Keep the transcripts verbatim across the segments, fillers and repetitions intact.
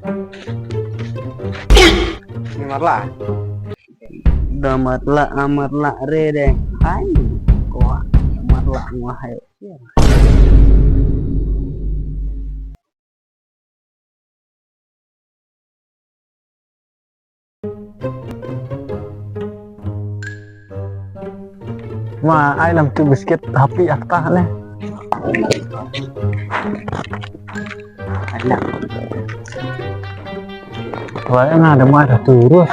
Ni marla. Da marla, a marla re de. Hai. Ko marla ngwa hai. Ma, ai lam tu biscuit happy akta ne. Ai lam. Wai nga da mai da turus.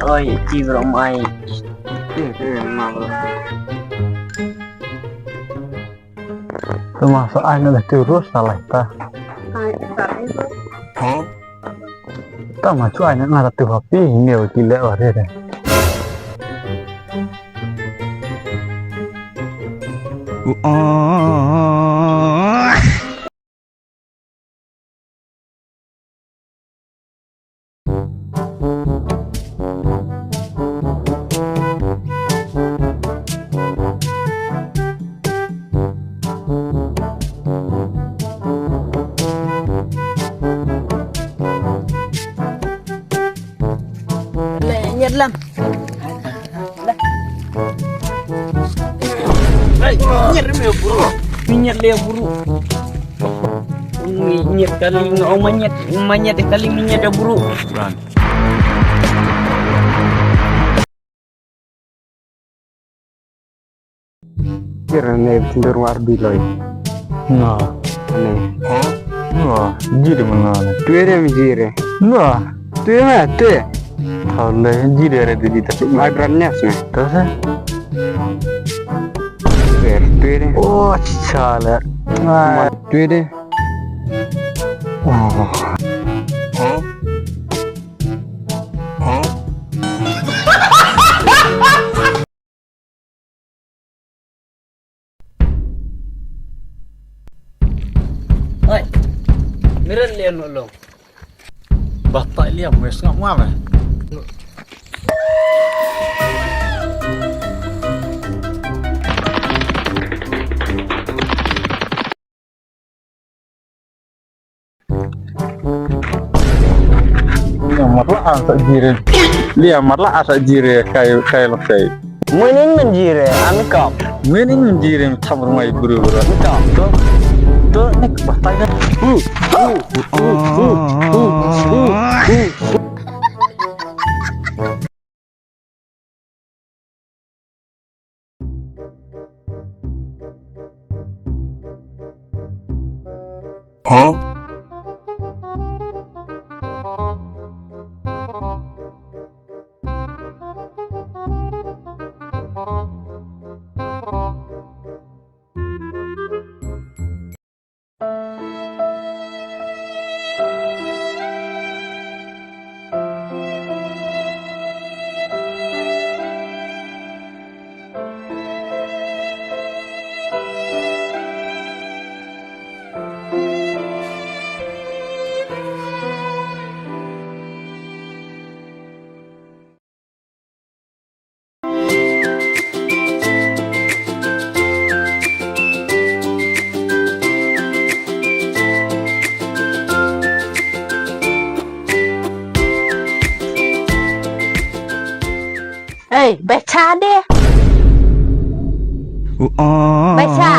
Oi, ti bro mai. Ti, ti, ma bro. Tama sa ai na tu ros salai ta. Ai, ta ai tu. Tama chu ai na na tu happy ni wa ki le wa re re. Le, nyet lam. Hey, nyet me buru. Nyet le buru. Nyet kali ngau manyet, manyet kali nyet buru. Run. Kira ne dur war biloi. Nga. Ne. Nga. Jire mana ne. Tuere mi jire. Nga. Tuere ma te. Thale jire re di ta. Mai bran nyas ne. Tase. Tuere, tuere. Oh, chale. Mai tuere. Oh. Oi. Miran lian ulung. Batai liam wes ngam ngam eh. Liam matla asa jire. Liam matla asa jire kai kai lokai. Winning menjire ami kap. Winning menjire mi thamar mai buru buru. Kap. To to nek batai na. Uh uh uh uh uh uh. Huh? Ei, bacha de. Bacha.